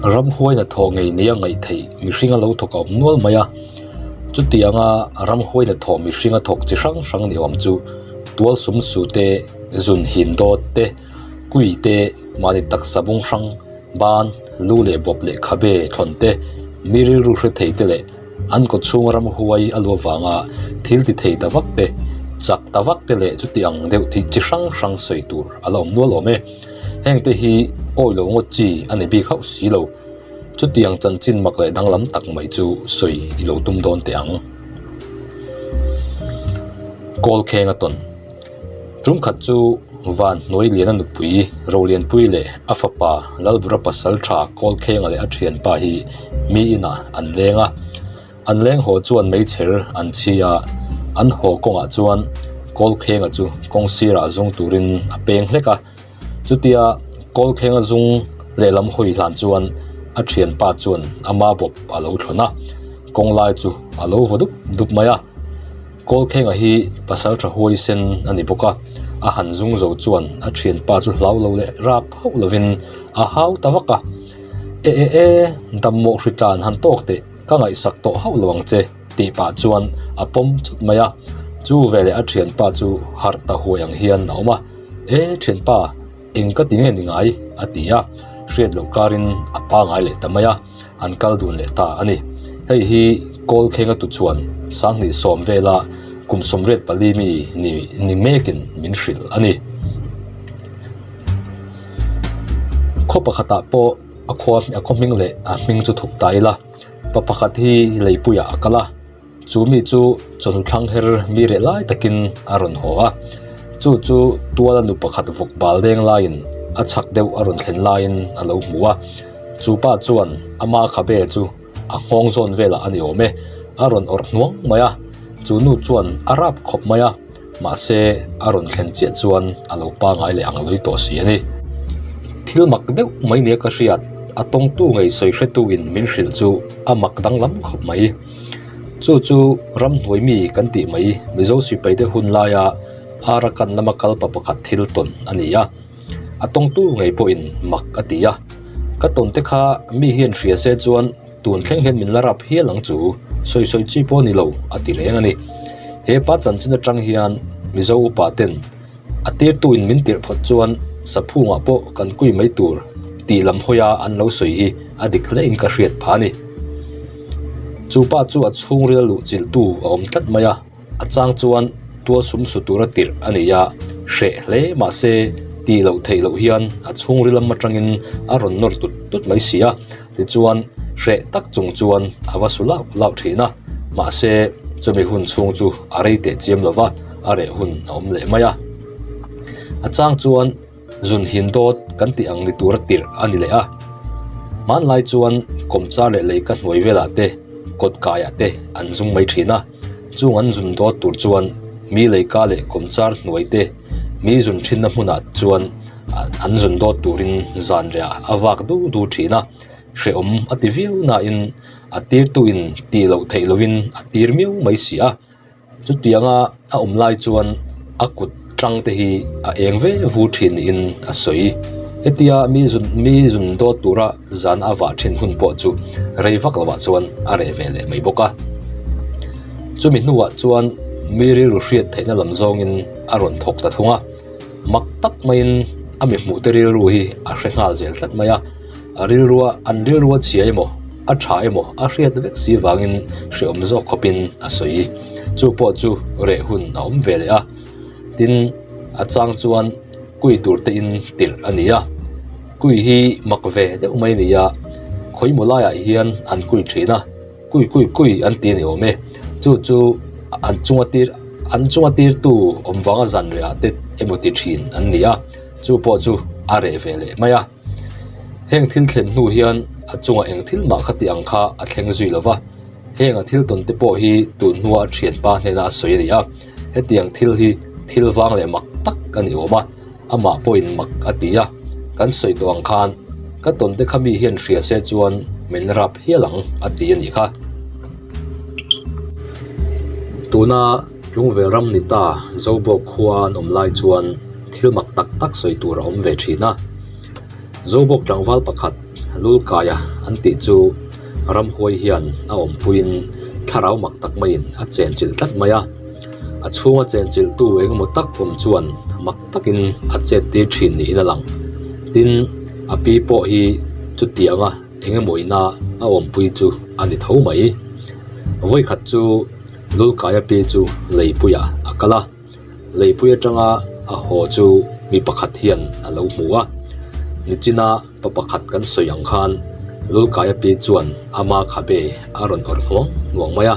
Ramhuai hnathawh ngei nia ngaih theih mihringa lo thawk a awm nual mai a, chutianga ramhuai hnathawh mihringa thawk chi hrang hrang ni awm chu tual sum su te, zun hin dawt te, kui te, mahni taksa bung hrang, ban, lu leh bawp leh khabe thlawn te, mi rilru hre thei te leh an kaw chhunga ramhuai a lu avanga thil ti thei ta vak te, chak ta vak te leh chuti ang deuh thih chi hrang hrang sawi tur a la awm nual awm e. Heng te hi awi lo ngawt chi a ni bik hauh si lo. Chutiang chanchin mak leh danglam tak mai chu sawi i lo tum dawn teh ang. Kawlkheng a tawn. Tum khat chu Van hnuai liana nupui Rolianpui leh a fapa Lalbura pasal tha Kawlkhenga leh a thianpa hi mi inah an leng a. An leng haw chuan meichher an chhi a, an haw kawngah chuan Kawlkhenga chu kawng sirah zung turin a peng hlek a. Chutia Kawlkhenga zung lehlam hawi hlan chuan a thianpa chuan ama bawp a lo thlawn a, kawng lai chu a lo vaw dup dup mai a. Kawlkhenga hi pasal tha huaisen a ni bawk a, a han zung zo chuan a thianpa chu hlau lo leh rap hauh lovin a hau ta vak a, E e e, dammawh hritlan han tawk teh. Ka ngaihsak tawh hauh lo ang che tih pah chuan a pawm chut mai a, chu veleh a thianpa chu harh ta huai ang hian a awm a, E thianpa, eng ka ti nge ni ngai? a ti a, hriat loh karin a pangai leh ta mai a, an kal dun leh ta a ni. Hei hi Kawlkhenga tu chuan 2010 vela kum 84 mi ni ni mekin min hrilh a ni. Khaw pakhatah pawh A khua a khaw hming leh a hming chu thup ta ila pa pakhat hi leipuiah a kal a chu mi chu chawhnu thlang her mi reh lai takin a rawn haw a chu chu tuala nu pakhat vawk bal deng laiin a chhak deuh a rawn thlen laiin a lo hmu a chu pa chuan ama khabe chu a nghawng zawn velah a ni awm e a rawn awrh hnuang mai a chu nu chuan a rap khawp mai a. Mahse, a rawn thlen chiah chuan a lo pangai leh ang lui tawh si a ni. Thil mak deuh mai nia ka hriat, a tawngtu ngei sawi hretuin min hrilh chu a mak danglam khawp mai. Chu chu ramhnuai mi kan tih mai Mizo sipaite hun laia Arakan lama kal pa pakhat thil tawn a ni a. A tawngtu ngei pawhin mak a ti a. Ka tawnte kha mi hian hria se chuan Tun thleng hian min la rap hial ang chu, sawi sawi chi pawh a ni lo, a ti reng a ni. He pa chanchin atang hian Mizo upa ten a tirtuin min tirh phawt chuan saphungah pawh kan kui mai tur tih lam hawia an lo sawi hi a dik hlein ka hriat phah a ni. Chu pa chu a chhungril luh chilhtu a awm tlat mai a. A chang chuan tual sum su tura tirh a nei a, hreh hle mahse tih loh theih loh hian a chhungril lam atangin a rawn nawr tut tut mai si a, tichuan hreh tak chung chuan a va su lauh lauh thin a, mahse chumi hun chhung chu a rei teh chiam lo va, a reh hun a awm leh mai a. A chang chuan. Zun hin dawt kan tih ang ni tura tirh a ni leh a. Hmanlai chuan kawmchar leh leika hnuai velah te, kawt kaiah te an zung mai thin a. Chung an zun dawt tur chuan mi leika leh kawmchar hnuai te mi zun thinna hmunah chuan an zun dawt turin zanriah a vak du du thin a. Hrehawm a ti viau nain a tirtuin tih loh theih lovin a tir miau mai si a. Chutianga a awm lai chuan a kut tang te hi a eng ve vu thin niin a sawi. Hetia mi zun mi zun dawt tura zan a vah thin hun pawh chu rei vak lovah chuan a reh ve leh mai bawk a. Chumi hnuah chuan mi rilru hriat theihna lam zawngin a rawn thawk ta thung a, mak tak maiin a mi hmuhte rilru hi a hre nghal zel tlat mai a. A rilrua an rilrua chhia emaw, a tha emaw a hriat vek si vangin hreawm zawk khawpin a sawi. Chu pawh chu reh hun a awm ve leh a. Tin, a chang chuan kui tur te in tirh a ni a. Kui hi mak ve deuh mai a ni a, khawimaw laiah hian an kui thin a, kui kui kui an ti a ni awm e. Chu chu an chunga tir an chunga tirtu awm vanga zan rehah te emaw ti thin an ni a, chu pawh chu a reh ve leh mai a. Heng thil thlen hnu hian a chungah eng thil mah kha ti ang kha a thleng zui lo va, heng a thil tawn te pawh hi tun hnua a thianpa hnena a sawi a ni a, hetiang thil hi thil vang leh mak tak a ni awm a, amah pawhin mak a ti a, kan sawi tawh ang khan ka tawn te kha mi hian hria se chuan min rap hial ang a ti a nih kha. Tuna Tlungvel ram ni ta Zobawk khua an awm lai chuan thil mak tak tak sawi tur a awm ve thin a. Zobawk tlangval pakhat Lulkaia an tih chu ramhuai hian a awmpuiin thlarau mak tak maiin a chenchilh tlat mai a. A chhunga chenchilhtu engemaw tak awm chuan mak takin a chet tir thin niin a lang. Tin, a pi pawh hi chutianga engemaw ina a awmpui chu a ni tho mai. Vawikhat chu Lulkaia pi chu leipuiah a kal a. Leipui atanga a haw chu mi pakhat hian a lo hmu a, nichina pa pakhat kan sawi ang khan Lulkaia pi chuan ama khabe a rawn awrh hnuang hnuang mai a,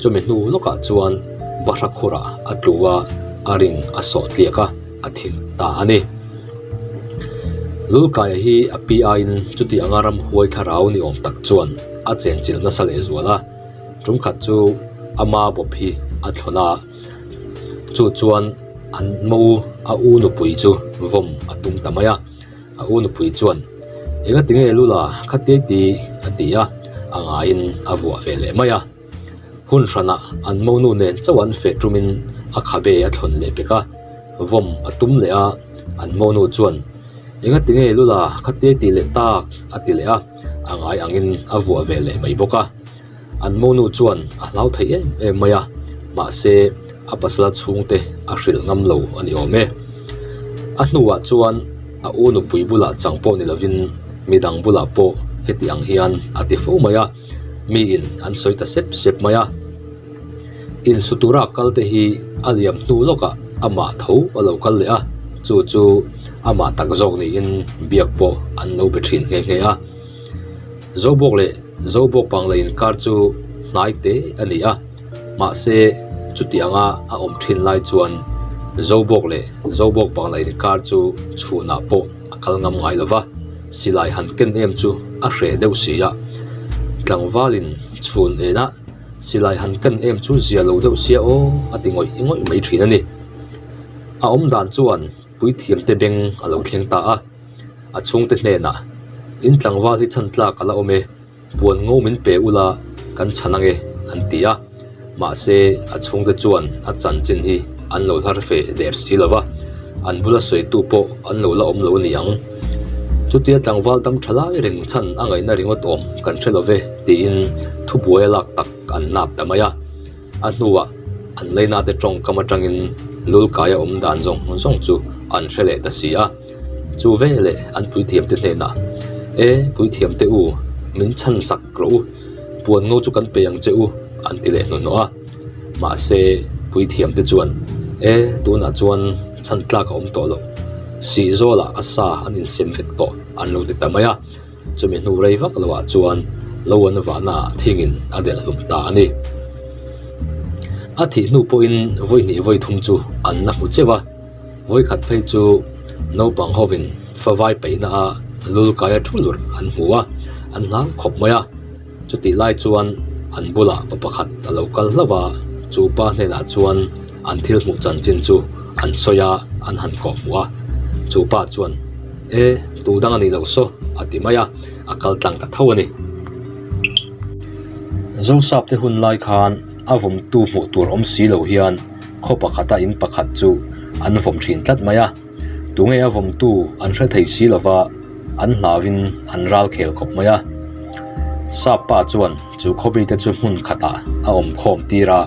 chumi hnu lawkah chuan bahra khurah a tlu a, a ring a sawh tliak a, a thil ta a ni. Lulkaia hi a pi aiin chuti anga ramhuai thlarau ni awm tak chuan a chenchilh nasa lehzual a, tumkhat chu ama bawp hi a thlawn a. Chu chuan an mo a u nupui chu vawm a tum ta mai a, a u nupui chuan enga tinge lula khatia ti a ti a, a ngaiin a vuah ve leh mai a. Hun hranah an mo nu nen chauh an feh tumin a khabe a thlawn leh pek a, vawm a tum leh a, an mo nu chuan enga tinge lula khatia ti leh tak a ti leh a, a ngai angin a vuah ve leh mai bawk a. An monu chuan a hlau thei em em mai a, mahse a pasala chhungte a hrilh ngam lo a ni awm e. A hnuah chuan a u nupui bulah chang pawh ni lovin midang bulah pawh heti ang hian a ti fo mai a, miin an sawi ta sep sep mai a. Insu tura kal te hi a liam hnu lawkah amah tho a lo kal leh a, chu chu amah tak zawk niin biak pawh an lo be thin nghe nghe a. Zobawk leh Zobawk Bangla inkar chu hnai te a ni a, mahse chuti anga a awm thin lai chuan Zobawk leh Zobawk Bangla inkar chu chhunah pawh a kal ngam ngai lo va, silai han ken em chu a hreh deuh si a, tlangvalin chhun enah silai han ken em chu zia lo deuh sia aw a ti ngawih ngawih mai thin a ni. A awm dan chuan puithiamte beng a lo thleng ta a. A chhungte hnenah, In tlangval hi chhan tlak a la awm e, puan ngo min pe ula kan chhan ange, an ti a. Mahse, a chhungte chuan a chanchin hi an lo hlar fe der si lo va, an bula sawitu pawh an lo la awm lo a ni ang. Chutia tlangval dam tha lai reng chhan a ngaihna ringawt awm kan hre lo ve, tiin thubuai a lak tak an nap ta mai a. A hnuah an leinate tawngkam atangin Lulkaia awm dan zawng zawng chu an hre leh ta si a. Chu veleh an puithiamte hnenah, E, puithiamte u, min chhan sak rawh u, puan ngo chu kan pe ang che u, an ti leh hnuhnawh a. Mahse, puithiamte chuan, E, tunah chuan chhan tlak a awm tawh lo, sihzawlah a sa an insem vek tawh, an lo ti ta mai a. Chumi hnu rei vak loah chuan lo an vahna ah thingin a delh hlum ta a ni. A thih hnu pawhin vawi hnih vawi thum chu an la hmu cheuh a, vawi khat phei chu naupang hovin favai peihna a lul kaia thu lurh an hmu a, an hlau khawp mai a. Chutih lai chuan an bulah pa pakhat a lo kal hlauh a, chu pa hnenah chuan an thil hmuh chanchin chu an sawi a, an han kawh hmuh a. Chu pa chuan, E, tu dang a nih loh saw, a ti mai a, a kal tlang ta tho a ni. Zosap te hun lai khan a vawmtu hmuh tur awm si lo hian khaw pakhata in pakhat chu an vawm thin tlat mai a. Tunge a vawmtu an hre thei si lova an hlauin an ral khel khawp mai a. Sap pa chuan chu khawbite chu hmun khatah a awm khawm tir a,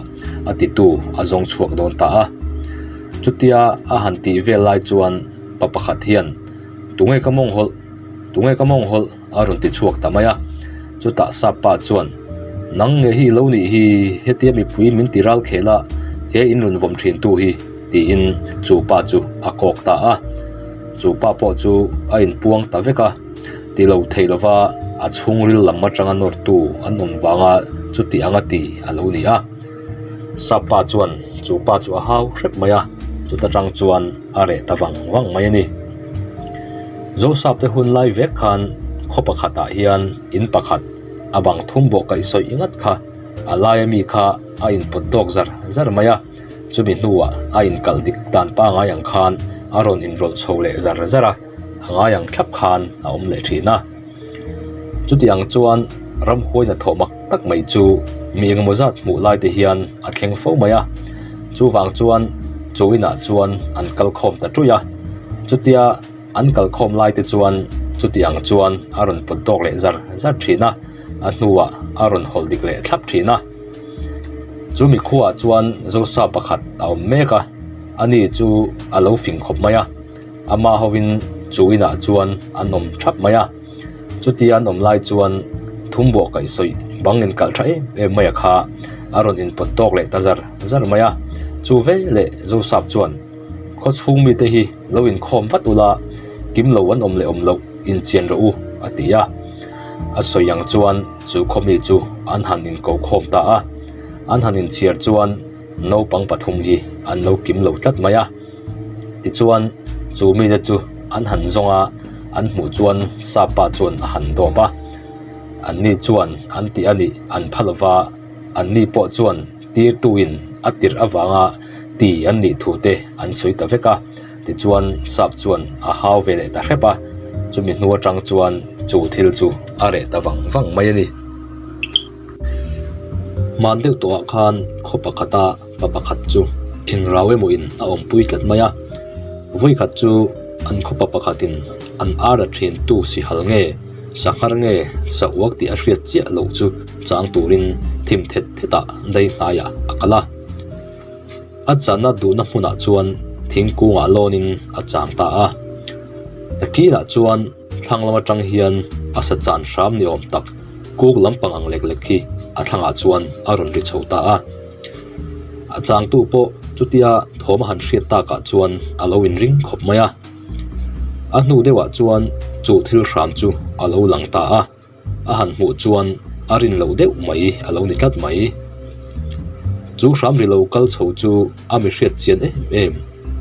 a titu a zawng chhuak dawn ta a. Chutia a han tih vel lai chuan pa pakhat hian, Tunge ka mawng hawlh? Tunge ka mawng hawlh? a rawn ti chhuak ta mai a. Chutah sap pa chuan, Nang nge hi lo nih hi, hetia mipui min ti ral khel a, he in rawn vawm thin tu hi, tiin chu pa chu a kawk ta a. Chu pa pawh chu a inpuang ta vek a, ti lo thei lova a chhungril lam atanga nawrtu an awm vanga chuti anga ti a lo ni a. Sap pa chuan chu pa chu a hau hrep mai a, chuta tang chuan a reh ta vang vang mai a ni. Zosap te hun lai vek khan khaw pakhatah hian in pakhat a bang thum bawh kaih sawi ngat kha a laia mi kha a inpawt dawk zar zar mai a, chumi hnuah a inkalh dik dan pangai ang khan a rawn inrawlh chho leh zar zar a, a ngai ang thlap khan a awm leh thin a. Chuti ang chuan ramhuai hnathawh mak tak mai chu mi engemaw zat hmuh lai te hian a thleng fo mai a, chuvang chuan chu inah chuan an kal khawm ta ṭuih a, chutia an kal khawm lai te chuan. Chuti ang chuan a rawn pawt tawk leh zar zar thin a, a hnuah a rawn hawlh dik leh thlap thin a. Chu mi khuaah chuan Zosa pakhat a awm mek a, ani chu a lo fing khawp mai a, ama hovin chu inah chuan an awm thap mai a. Chutia an awm lai chuan thumbuah kaihsawih bang inkalh tha em em mai a kha a rawn inpawt tawk leh ta zar zar mai a. Chu veleh Zosap chuan khaw chhung mite hi lo inkhawm vat ula, kim lo an awm leh awm loh inchian rawh u a ti a. A sawi ang chuan chu khaw mi chu an han inko khawm ta a. An han inchhiar chuan naupang pathum hi an lo kim lo tlat mai a. Tichuan chu mite chu an han zawng a, an hmuh chuan Sapa chuan a han dawp a. Anni chuan an tih a nih an pha lova, anni pawh chuan tirtuin a tirh avanga ti an nih thu te an sawi ta vek a. Tichuan Sap chuan a hau ve leh ta hrep a, chumi hnu atang chuan chu thil chu a reh ta vang vang mai a ni. Hman deuh tawhah khan khaw pakhata pa pakhat chu eng rau emaw in a awmpui tlat mai a, vawikhat chu an khawpa pakhatin an ar a then tu sihal nge sanghar nge sa uak tih a hriat chiah loh chu chang turin thim thet thetah dai hnaiah a kal a. A chana duhna hmunah chuan thingkungah lawnin a chang ta a, nakinah chuan Thlang lam atang hian a sa chan hram ni awm tak kuk lampang ang lek lek hi a thlangah chuan a rawn ri chho ta a. A changtu pawh chutia thawm a han hriat takah chuan a lo inring khawp mai a. A hnu deuhah chuan chu thil hram chu a lo lang ta a. A han hmuh chuan a rin loh deuh mai a lo ni tlat mai. Chu hram ri lo kal chho chu a mi hriat chian em em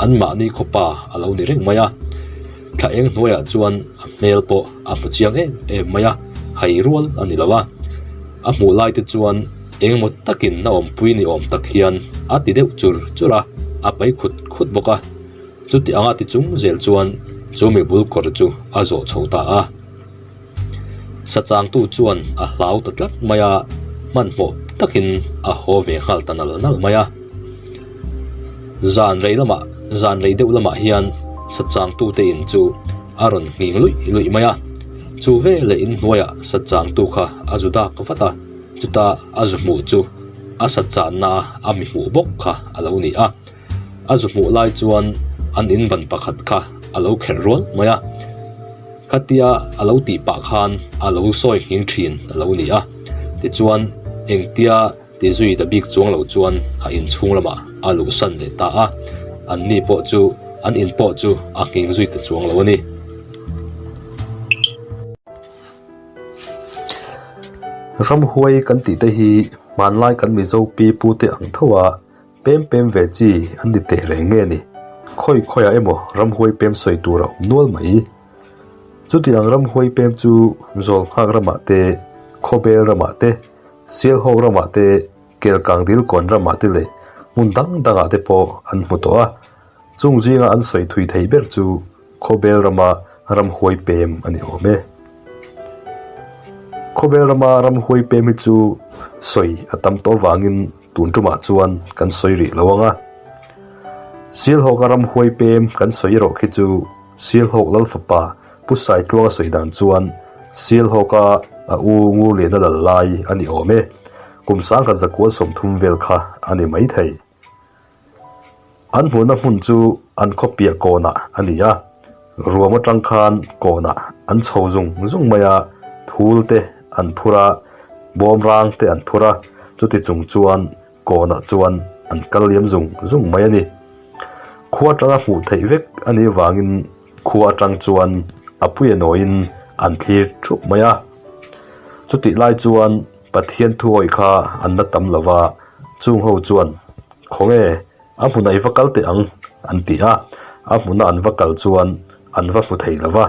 anmahni khawpa a lo ni reng mai a. Thla eng hnuaiah chuan a hmel pawh a hmu chiang em em mai a, hai rual a ni lo a. A hmuh lai te chuan engemaw takin a awmpui ni awm tak hian a ti deuh chur chur a, a pai khut khut bawk a. Chuti anga ti chung zel chuan chu mi bul kawr chu a zawh chho ta a. Sachangtu chuan a hlau ta tlat mai a, hmanhmawh takin a haw ve nghal ta nal nal mai a. Zan rei lamah zan rei deuh lamah hian sachangtute in chu a rawn nghing luih luih mai a, chu veleh inhnuaiah sachangtu kha a zu dak vat a, chuta a zu hmuh chu a sachanna a mi hmuh bawk kha a lo ni a. A zu hmuh lai chuan an in ban pakhat kha a lo kherh rual mai a, khatia a lo tih pah khan a lo sawi nghing thin a lo ni a, tichuan engtia ti zui ta bik chuang lo chuan a inchhung lamah a luhsan leh ta a, an ni pawh chu an in pawh chu a nghing zui ta chuang lo a ni. Ramhuai kan tih te hi hmanlai kan Mizo pi pu te ang tho a. Pem pem ve chi an ni teh reng nge ni? Khawi khawiah emaw ramhuai pem sawi tur a awm nual mai. Chutiang ramhuai pem chu Zawlnghak ramah te, Khawbel ramah te, Sialhawk ramah te, Kelkangdil kawn ramah te leh hmun dang dangah te pawh an hmu tawh a. Chung zinga an sawi thui thei ber chu Khawbel rama ramhuai pem a ni awm e. Khawbel rama ramhuai pem hi chu sawi a tam tawh avangin Tun tumah chuan kan sawi rih lo ang a. Sialhawka ramhuai pem kan sawi erawh khi chu Sialhawk lal fapa Pu Saitluanga sawi dan chuan Sialhawka a u Ngurliana lal lai a ni awm e. Kum sangkhat zakual 30 vel kha a ni maithei. An hmuhna hmun chu an khaw piah kawnah a ni a, ruam atang khan kawnah an chho zung zung mai a, thul te an phur a, bawm rang te an phur a, chuti chung chuan kawnah chuan an kal liam zung zung mai a ni. Khua atanga hmuh theih vek a nih vangin khua atang chuan a puia nawiin an thlir thup mai a, chutih lai chuan Pathian thuawih kha an la tam lo va, chung ho chuan, Khawnge, a hmunah i va kal teh ang, an ti a. A hmuna an va kal chuan an va hmu thei lo va,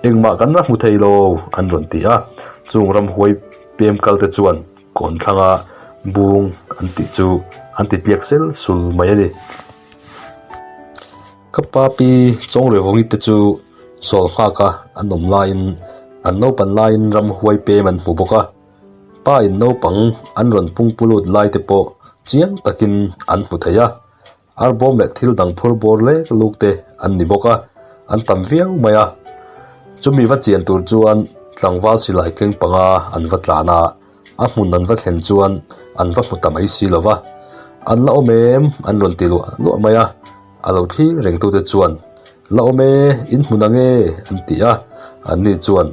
Engmah kan la hmu thei lo, an rawn ti a. Chung ramhuai pem kal te chuan kawn thlanga bung an tih chu an ti tliak sel sul mai a ni. Ka pa pi Chawngrevawngite te chu sawl nghaka an awm laiin an naupan laiin ramhuai pem an hmu bawk a. Pa in naupang an rawn pungpu lut lai te pawh chiang takin an hmu thei a, arbawm leh thil dang phur bawr lek luk te an ni bawk a, an tam viau mai a. Chumi va chian tur chuan tlangval silai keng panga an va tlan a, a hmun an va thlen chuan an va hmu ta mai si lo va. An la awm em? an rawn ti luah luah mai a, a lo thlir rengtute chuan, La awm e, in hmu na nge? an ti a, anni chuan,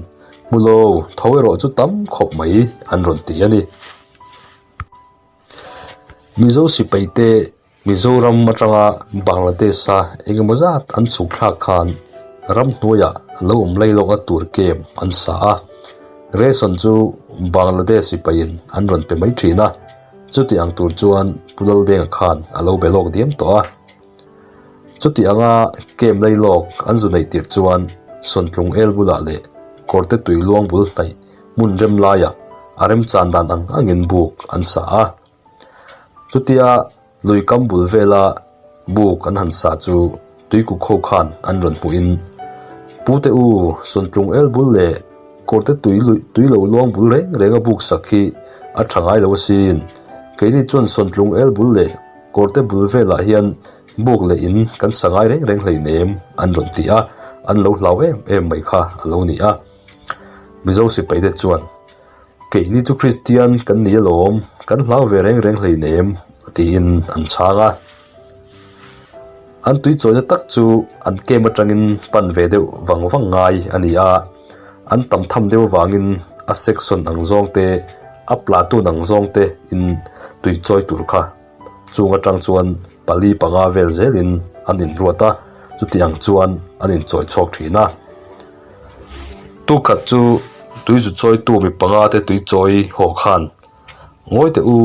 Hmu lo, tho erawh chu tam khawp mai an rawn ti a ni. Mizo sipaite Mizoram atanga Bangladesh-a engemaw zat an chhuk thlak khan ramhnuaiah lo awm lai lawka tur camp an sa a. Ration chu Bangladesh sipaiin an rawn pe mai thin a, chuti ang tur chuan Pu Laldenga khan a lo be lawk diam tawh a. Chuti anga camp lai lawk an zu neih tirh chuan Sawntlung el bulah leh kawrte tui luang bul hnaih hmun rem laiah a remchan dan ang angin buk an sa a. Chutia lui kam bul vela buk an han sa chu tuikuk ho khan an rawn hmuhin, Pute u, Sawntlung el bul leh kawrte tui tui lo luang bul reng reng a buk sak hi a tha ngai lo asin. Keini chuan Sawntlung el bul leh kawrte bul velah hian buk leh in kan sa ngai reng reng hleinem an rawn ti a, an lo hlau em em mai kha a lo ni a. Mizo sipaite chuan, Keini chu Kristian kan ni alawm, kan hlau ve reng reng hleinem, tiin an chhang a. An tui chawina tak chu an camp atangin pan ve deuh vang vang ngai a ni a, an tam tham deuh avangin a section ang zawng te, a platoon ang zawng te in tui chawi tur kha chung atang chuan pali panga vel zelin an inruat a, chuti ang chuan an inchawi chhawk thin a. Tukhat chu tui zu chawitu mi panga te tui chawi haw khan ngawi teh u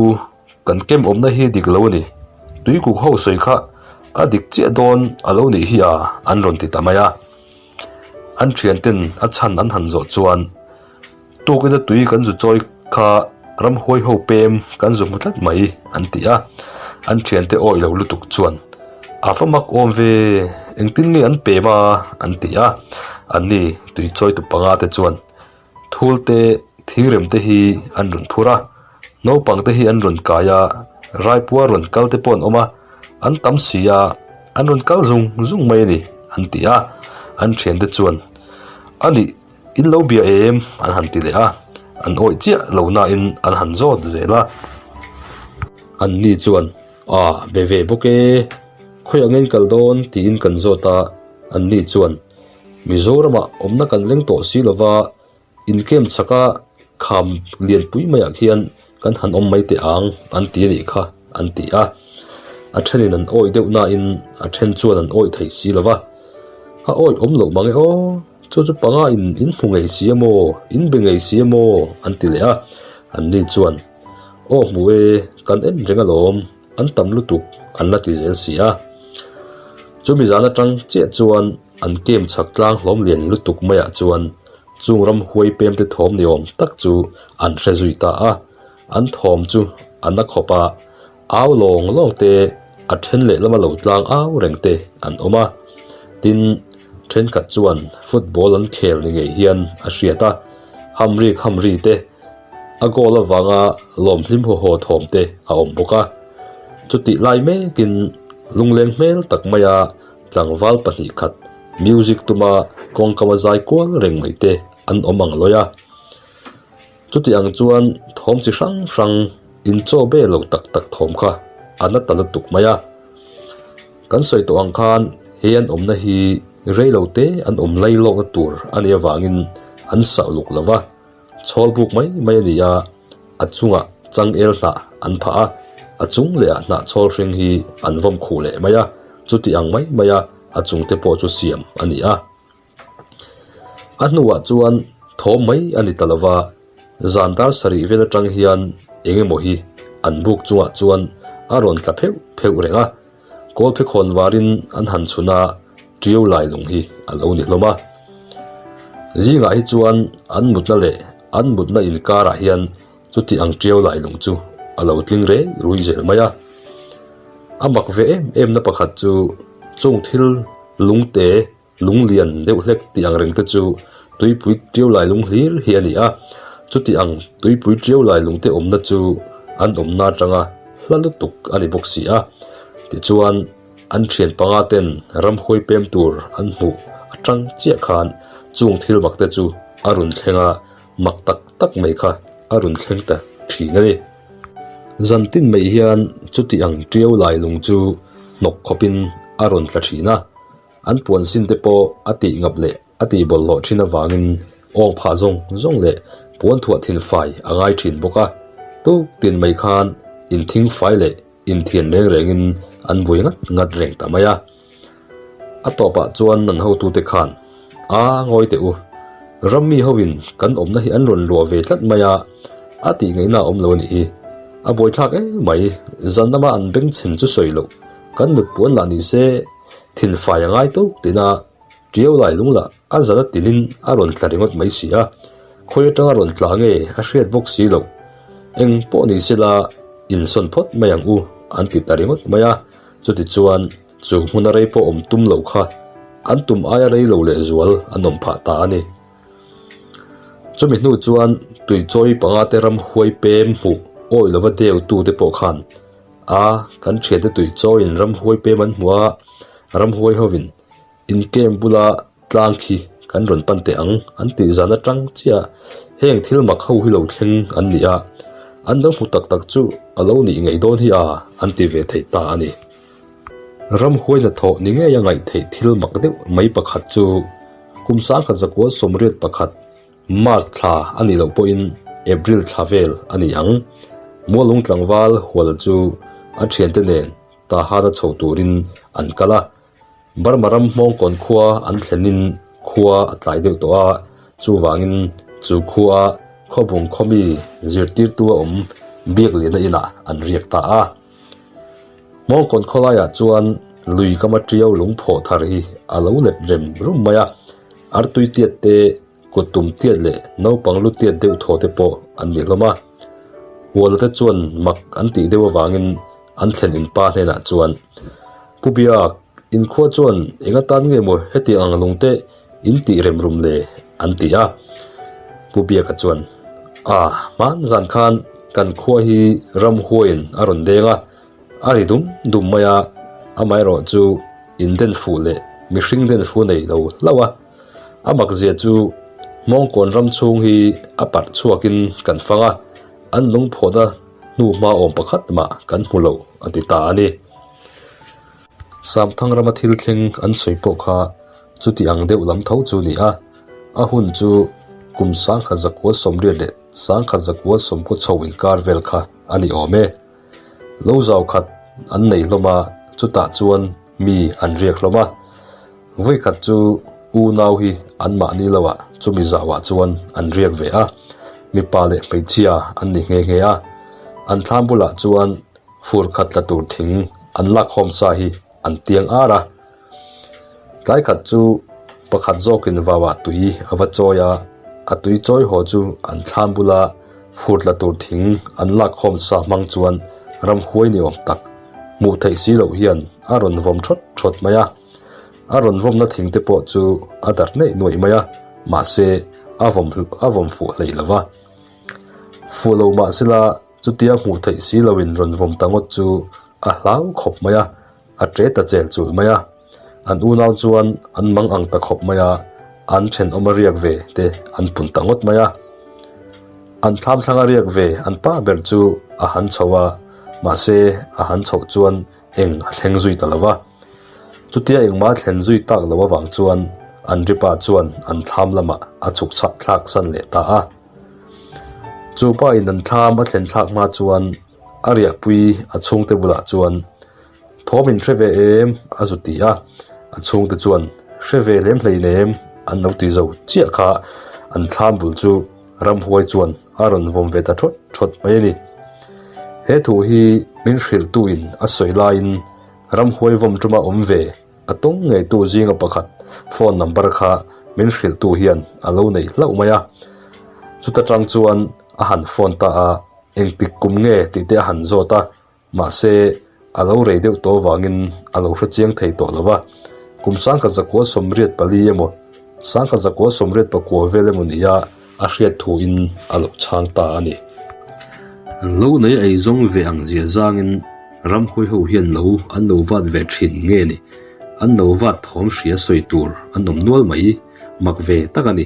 kan kem awmna hi dik lo a ni, tui kuk ho sawi kha a dik chiah dawn a lo nih hi a an rawn ti ta mai a. An thian ten a chhan an han zawh chuan tukin a tui kan zu chawi kha ramhuai ho pem kan zu hmu tlat mai an ti a, an thiante awih lo lutuk chuan a va mak awm ve engtin nge an pem a an ti a, anni tui chawi tu panga te chuan thul te thingrem te hi an rawn phur a, naupang te hi an rawn kai a, raipua rawn kal te pawh an awm a, an tam si a an rawn kal zung zung mai a ni an ti a, an thiante chuan a nih. In lo bia em? an han ti leh a, an awih chiah lo nain an han zawt zel a. Anni chuan, A, be ve bawk e, khawiah nge in kal dawn? tiin kan zawt a, anni chuan, Mizoramah awmna kan leng tawh si lova, in camp chhaka kham lianpui maiah khian kan han awm mai teh ang an ti a nih kha, an ti a. A thenin an awih deuh nain a then chuan an awih thei si lova, A awih awm loh mang e aw. Chu chu panga in in hmu ngei si emaw, in be ngei si emaw an ti leh a, anni chuan, Aw hmu e, kan en reng alawm, an tam lutuk an la ti zel si a. Chumi zan atang chiah chuan an kem chhak tlang hlawm lian lutuk maiah chuan chung ram huai pem te thawm ni awm tak chu an hre zui ta a, an thawm chu a na khawp a, au lawng lawng te, a then leh lama lo tlang au reng te an awm a. Tin, thenkhat chuan football an khel ni ngei hian a hriat a, hamri khamri te, a goal avanga lawmhlim haw haw thawm te a awm bawk a. Chutih lai mekin lungleng hmel tak maia tlangval pahnih khat music tuma kawngkama zai kual reng mai te an awm ang lawi a. Chuti ang chuan thawm chi hrang hrang in chaw be lo tak tak thawm kha a na ta lutuk mai a. Kan sawi tawh ang khan he an awmna hi rei lo te an awm lai lawkna tur a nih avangin an sah uluk lo va, chhawl buk mai mai a ni a, a chungah changel hnah an phah a, a chung leh ah hnah chhawl hring hi an vawm khuh leh mai a, chuti ang mai mai a a chung te pawh chu siam a ni a. A hnuah chuan thawm mai a ni ta lova, zan dar sarih vel atang hian eng emaw hi an buk chungah chuan a rawn tla pheuh pheuh reng a, kawlphe khawn varin an han chhun a, ṭiau lai lung hi a lo ni hlawm a. Zingah hi chuan an mutna leh an mutna inkarah hian chuti ang ṭiau lai lung chu a lo tling rei rui zel mai a. A mak ve em em na pakhat chu chung thil lungte Lung lian deuh hlek tih ang reng te chu tuipui ṭiau lai lung hlir hi a ni a, chuti ang tuipui ṭiau lai lung te awmna chu an awmna atanga hla lutuk a ni bawk si a. Tichuan, an ṭhian panga ten ramhuai pem tur an hmuh atang chiah khan. Chung thil mak te chu a rawn thleng a, mak tak tak mai kha a rawn thleng ta thin a ni. Zan tin mai hian chuti ang tiau lai lung chu hnawk khawpin a rawn tla thin a, an puan sin te pawh a tih ngap leh a tih bawlhhlawh thin avangin awng phah zawng zawng leh puan thuah thin fai a ngai thin bawk a, tuk tin mai khan inthing fai leh inthian reng rengin an buai ngat ngat reng ta mai a. A tawpah chuan nan hotute khan, A ngawi teh u, rammi hovin kan awmna hi an rawn luah ve tlat mai a, a tih ngaihna a awm lo a nih hi. A buaithlak em mai, zan lama an bengchhen chu sawi loh, kan mut puan lah ni se, thinfai a ngai tawk tina Tiau lai lung lah a zan a tinin a rawn tla ringawt mai si a, khawi atanga rawn tla nge a hriat bawk si loh. Eng pawh ni sela insawn phawt mai ang u an ti ta ringawt mai a, chutichuan chu hmuna rei pawh awm tum lo kha an tum aia rei lo lehzual an awm phah ta a ni. Chumi hnu chuan tuichawi panga te ram huai pem hmuh awi lova deu tu te pawh khan a kan thiante tuichawiin ram huai pem an hmu a, ram huai hovin In camp bula tlang khi kan rawn pan teh ang an tih zan atang chiah heng thil mak ho hi lo thleng an ni a, an lo hmu tak tak chu a lo nih ngei dawn hi a an ti ve thei ta a ni. Ramhuai hnathawh ni ngei a ngaih theih thil mak deuh mai pakhat chu kum sangkhat zakua sawmriat pakhat March thla a nih loh pawhin April thla vel a ni ang. Mualung tlangval hual chu a thiante nen Tahana chho turin an kal a. Burma ram Hmawngkawn khua an thlenin khua a tlai deuh tawh a, chuvangin chu khua Khawbung khawmi zirtirtu a awm Biakliana inah an riak ta a. Hmawngkawn khawlaiah chuan lui kama tiau lungphawh thar hi a lo let rem rum mai a, artui tiat te, kut tum tiat leh naupang lu tiat deuh thaw te pawh an ni hlawm a. Huala te chuan mak an tih deuh avangin an thlen in pa hnenah chuan, Pu Biak, inkhua chuan eng atan nge maw hetiang ang lung te in tih rem rum le? an ti a. Pu Biaka chuan, A, hman zan khan kan khua hi ramhuaiin a rawn deng a, a ri dum dum mai a, amaherawhchu in den fuh leh mihring den fu nei lo hlauh a. A mak zia chu Hmawngkawn ram chhung hi a parh chhuakin kan fang a, an lungphawhna hnu hma awm pakhat mah kan hmu lo a ti ta a ni. Samthang rama thil thleng an sawi pawh kha chuti ang deuh lam tho chu ni a, a hun chu kum sangkhat zakua sawmriat leh sangkhat zakua sawmkaw chho inkar vel kha a ni awm e. Lo zau khat an nei hlawm a, chutah chuan mi an riak hlawm a. Vawikhat chu unau hi anmahni loah chumi zauah chuan an riak ve a, mipa leh hmeichhia an ni nghe nghe a. An thlam bulah chuan fur khat tla tur thing an lakkhawm sa hi an tiang ar a. Tlai khat chu pakhat zawkin vauah tui a va chawi a, a tui chawi haw chu an thlam bula fur tla tur thing an lakkhawm sa hmang chuan ramhuai ni awm tak hmuh theih si loh hian a rawn vawm thawt thawt mai a. A rawn vawmna thing te pawh chu a darh neih nuaih mai a, mahse a vawm a vawm fuh hlei lo va. Fuh lo mahsela chutia hmuh theih si loin rawn vawm ta ngawt chu a hlau khawp mai a, a ṭe ta chel chulh mai a. An unau chuan an mang ang ta khawp mai a, an ṭhenawm a riak ve te an pun ta ngawt mai a. An thlam thlang a riak ve an pa ber chu a han chho a, mahse a han chhoh chuan eng a thleng zui ta lo va. Chutia engmah a thlen zui tak lo avang chuan an ripa chuan an thlam lamah a chhuk chhak thlak san leh ta a. Chu pa in an thlam a thlen thlak hma chuan a riahpui a chhungte bulah chuan Thawm in hre ve em? a zu ti a. A chhungte chuan Hre ve lem hleinem an lo ti zo chiah kha an thlam bul chu ramhuai chuan a rawn vawm ve ta thawt thawt mai a ni. He thu hi min hrilhtuin a sawi laiin Ramhuai vawm tuma awm ve a tawng ngeitu zinga pakhat phone number kha min hrilhtu hian a lo nei hlauh mai a. Chuta tang chuan a han phone ta a, engtik kum nge tih te a han zawt a, mahse a lo rei deuh tawh avangin a lo hre chiang thei tawh lo va. Kum sangkhat zakua 84 emaw sangkhat zakua 84 vel emaw nia a hriat thuin a lo chhang ta a ni. Lo nei ei zawng ve ang zia zangin ramhuai ho hian lo an lo vat ve thin nge ni? An lo vat thawm hria sawi tur an awm nual mai. Mak ve tak a ni.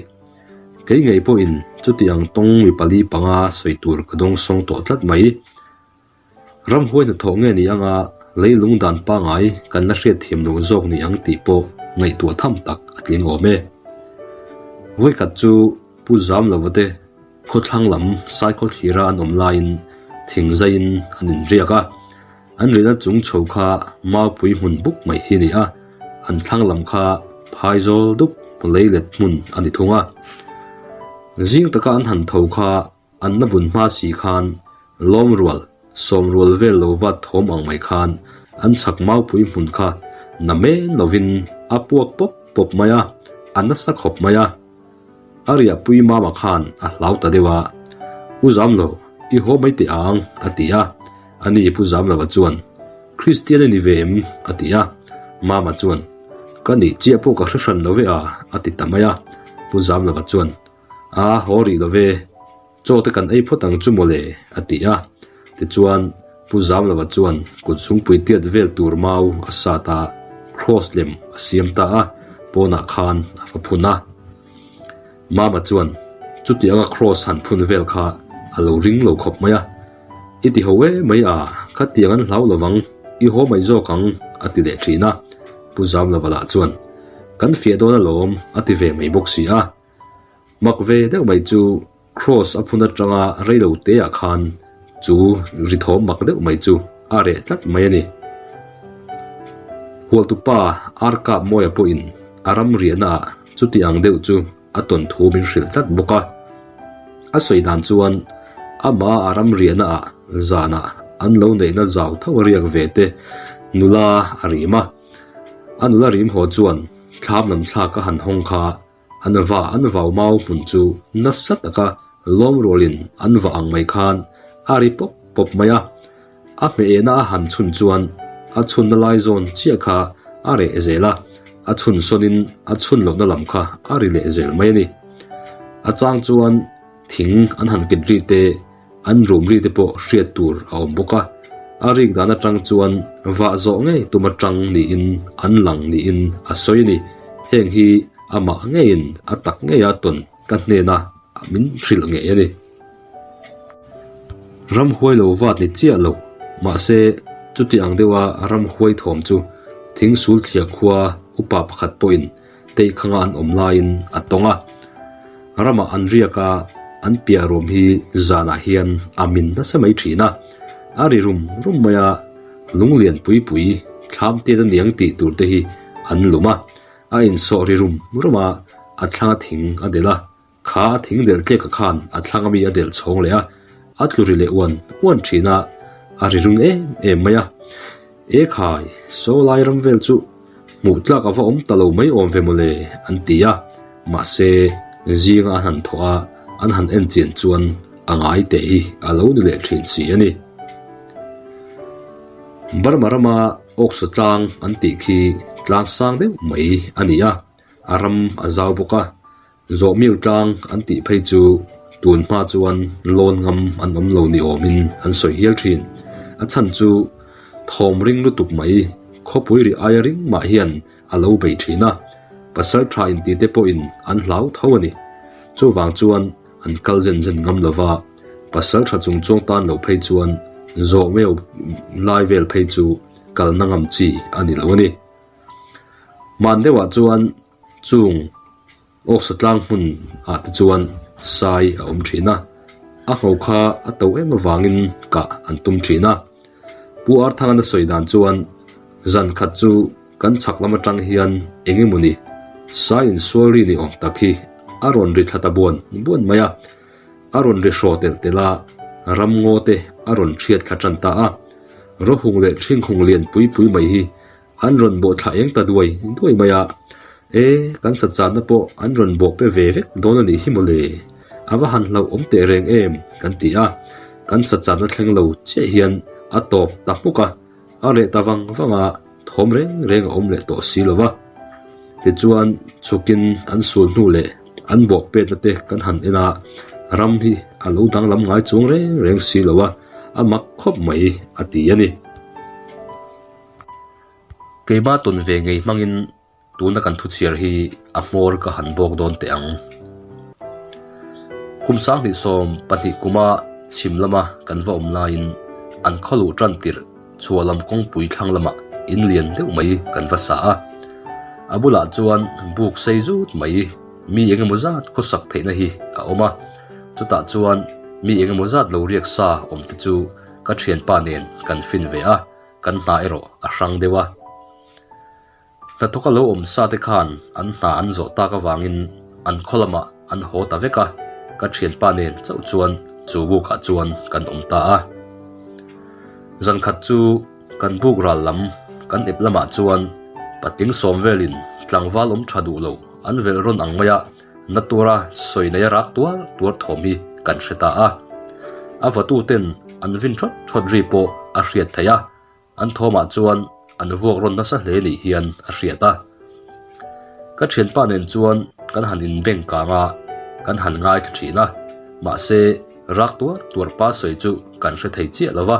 Kei ngei pawhin chuti ang tawng mi pali panga sawi tur ka dawngsawng tawh tlat mai. Ramhuai hnathawh nge ni anga leilung dan pangai kan la hriatthiam loh zawk ni ang tih pawh ngaihtuah tham tak a tling awm e. Vawikhat chu Pu Zamlova te khawthlang lam Saikhaw thlira an awm laiin thingzaiin an inriak a, an rihna chung chho kha Maupui hmun buk mai hi a ni a, an thlang lam kha Phaizawl dup leilet hmun a ni thung a. Zing taka an han tho kha An la bun hma si khan lawm rual, sawm rual vel lo vat thawm ang mai khan an chhak maupui hmun kha na men lovin a puak pawp pawp mai a, a nasa khawp mai a. A riahpui mama khan a hlau ta deuh a, U Zamlo, i haw mai teh ang, a ti a. Ani Pu Zamlova chuan, Kristian i ni ve em? a ti a. Mama chuan, Ka nih chiah pawh ka hre hran lo ve a, a ti ta mai a. Pu Zamlova chuan, A haw rih lo ve, chaw te kan ei phawt ang chu mawle, a ti a. Tichuan, Pu Zamlova chuan kut chhungpui tiat vel tur mau a sat a, cross lem a siam ta a, pawnah khan a va phun a. Mama chuan chuti anga cross han phun vel kha a lo ring lo khawp mai a, I ti ho e mai a, khatiang an hlau lovang, i haw mai zawk ang, a ti leh thin a. Pu Zamlova lah chuan, Kan fiah dawn alawm, a ti ve mai bawk si a. Mak ve deuh mai chu Cross a phun atanga reilo te ah khan chu ri thawm mak deuh mai chu a reh tlat mai a ni. Hualtupa Arkap Mawia pawhin a ram riahna ah chuti ang deuh chu a tawn thu min hrilh tlat bawk a. A sawi dan chuan amah a ram riahna ah zanah an lo neihna zau tho a riak ve te nula a rim a. A nula rim haw chuan thlam lam thlak a han hawng kha An va an vau mau hmun chu nasa taka lawm rualin an va ang mai khan a ri pawp pawp mai a. A hmehna a han chhun chuan a chhunna lai zawn chiah kha a reh zel a, a chhun sawnin a chhun lohna lam kha a ri leh zel mai a ni. A chang chuan thing an han kit ri te, An rum ri te pawh hriat tur a awm bawk a, a rik dan atang chuan vah zawh ngei tum atang niin an lang niin a sawi a ni. Heng hi amah ngeiin a tak ngeia tawn ka hnena min hrilh ngei a ni. Ramhuai lo vat ni chiah lo, mahse chuti ang deuha ramhuai thawm chu thingsul thliah khua upa pakhat pawhin Teikhanga an awm laiin a tawng a, ramah an riak a, an piah ruam hi zanah hian a min nasa mai thin a, a ri rum rum mai a, lunglian pui pui thlam tiat a niang tih tur te hi an lum a, a insawh ri rum rum a, a thlanga thing a delh a, Kha a thing delh tleka khan a thlang ami a delh chhawng leh a, a tlu ri leh uan uan thin a, a ri rung em em mai a. E khai, saw lai ram vel chu hmuh tlak a va awm ta lo mai awm ve mawle an ti a, mahse zinga an han thawh a, an han en chian chuan a ngai teh hi a lo ni leh thin si a ni. Burma rama Awksa tlang an tih khi tlang sang deuh mai a ni a, a ram a zau bawk a, Zawhmiu tlang an tih phei chu tun hma chuan lawn ngam an awm lo ni awmin an sawi hial thin. A chhan chu thawm ring lutuk mai khawpui ri aia ring mah hian a lo bei thin a, pasal tha inti te pawhin an hlau tho a ni. Chuvang chuan an kal zen zen ngam lova, pasal tha chung chuang tan lo phei chuan zawhmeu lai vel phei chu kalna ngam chi a ni lo a ni. Hman deuhah chuan Chung awksa tlang hmun ah te chuan sai a awm thin a, a ngho kha a to em avangin kah an tum thin a. Pu Arthangana sawi dan chuan zan khat chu kan chhak lam atang hian eng emaw ni sai insual ri ni awm tak hi a rawn ri thla ta buan buan mai a, a rawn ri hraw telh telh a, ram ngaw te a rawn thiat thla tan ta a. Rawhung leh ṭhinghung lian pui pui mai hi An rawn bawh thla eng ta duai duai mai a, E, kan sa channa pawh an rawn bawh pe ve vek dawn a nih hi mawle, a va han hlauh awm teh reng em kan ti a, kan sa channa thleng lo chiah hian a tawp ta hmuk a, a reh ta vang vang a, thawm reng reng a awm leh tawh si lo va. Tichuan, chhukin an sul hnu leh an bawh petna te kan han en a, ram hi a lo danglam ngai chuang reng reng si lo a, a mak khawp mai a ti a ni. Keimah tawn ve ngei hmangin Tuna kan thuchhiar hi a hmawr ka han bawk dawn teh ang. Kum 2012 kuma chhim lama kan va awm laiin an khaw luh tan tirh chhuah lam kawngpui thlang lamah in lian deuh mai kan va sa a. A bulah chuan buk sei zut mai mi eng emaw zat khawsak theihna hi a awm a. Chutah chuan mi eng emaw zat lo riak sa awm te chu ka thianpa nen kan fin ve a, kan hna erawh a hrang deuh a. Hnathawka lo awm sa te khan an hna an zawh tak avangin an khaw lamah an haw ta vek a, ka thianpa nen chauh chuan chu bukah chuan kan awm ta a. Zankhat chu kan buk ral lam kan ep lamah chuan patling sawm velin tlangval awm tha duh lo an velh rawn ang mai a, na tura sawi nei a rak tuar tuar thawm hi kan hre ta a. A vatu ten an vin thawt thawt ri pawh a hriat theih a. An thawmah chuan an vuak rawn nasa hle nih hian a hriat a. Ka thianpa nen chuan kan han inbeng kang a, kan han ngaithla thin a. Mahse, rak tuar tuar pa sawi chu kan hre thei chiah lo va,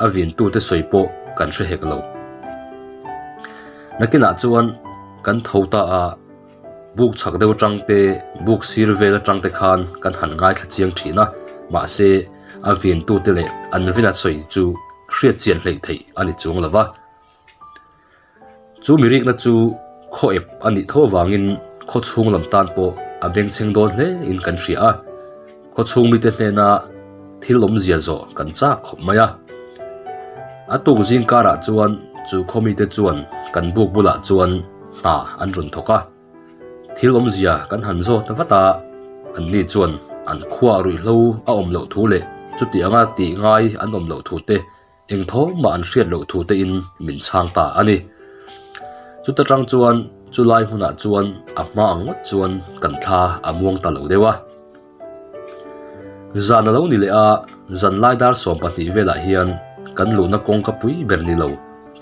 a vintute sawi pawh kan hre hek lo. Nakinah chuan kan tho ta a, buk chhak deuh atang te, buk sir vel atang te khan kan han ngaithla chiang thin a, mahse, a vintute leh an vela sawi chu hriat chian hleih theih a ni chuang lo va. Chu mirikna chu khaw ep a nih tho avangin khaw chhung lam tan pawh a bengchheng dawn hle in kan hria a, khaw chhung mite hnena thil awmzia zawh kan chak khawp mai a. A tuk zing karah chuan chu khaw mite chuan kan buk bulah chuan hna an rawn thawk a. Thil awmzia kan han zawt vat a, anni chuan an khuaa ruihhlo a awm loh thu leh chuti anga tih ngai an awm loh thu te, eng thawm mah an hriat loh thu tein min chhang ta a ni. Chuta tang chuan chulai hmunah chuan a hma ang ngawt chuan kan thla a muang ta lo deuh a. Zan a lo ni leh a, zan lai dar 12 velah hian kan luhna kawngka pui ber ni lo,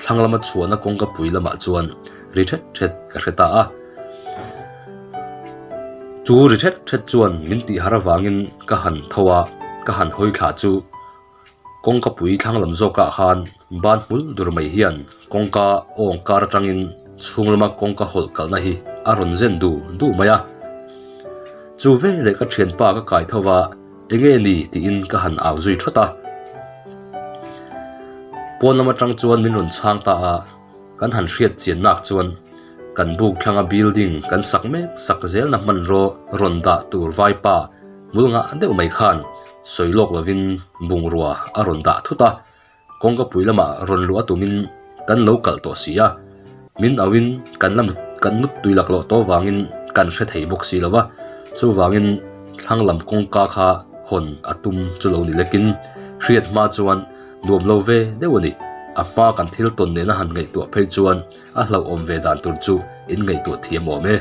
thlang lama chhuahna kawngka pui lamah chuan ri thet thet ka hre ta a. Chu ri thet thet chuan min tih har avangin ka han tho a, ka han hawi thla chu kawngka pui thlang lam zawkah khan ban hmul dur mai hian kawngka awng kar atangin chhung lama kawngka hawlh kalhna hi a rawn zen du du mai a. Chu veleh ka thianpa ka kai tho va, enge ni tiin ka han au zui thawt a. Pawn lam atang chuan min rawn chhang ta a, kan han hriat chian nak chuan kan buk thlanga building kan sak mek sak zelna hmanraw rawn dah tur vaipa hmul ngah deuh mai khan sawi lawk lovin bungrua a rawn dah thut a. Kawngka pui lamah rawn luh a tumin kan lo kalh tawh si a, min auin kan la mut kan mut tui laklawh tawh vangin kan hre thei bawk si lo va, chuvangin thlang lam kawngka kha hawn a tum chu lo ni lekin hriat hma chuan nuam lo ve deuh a ni. A hma kan thil tawn nena han ngaihtuah phei chuan a hlauhawm ve dan tur chu in ngaihtuah thiam awm e.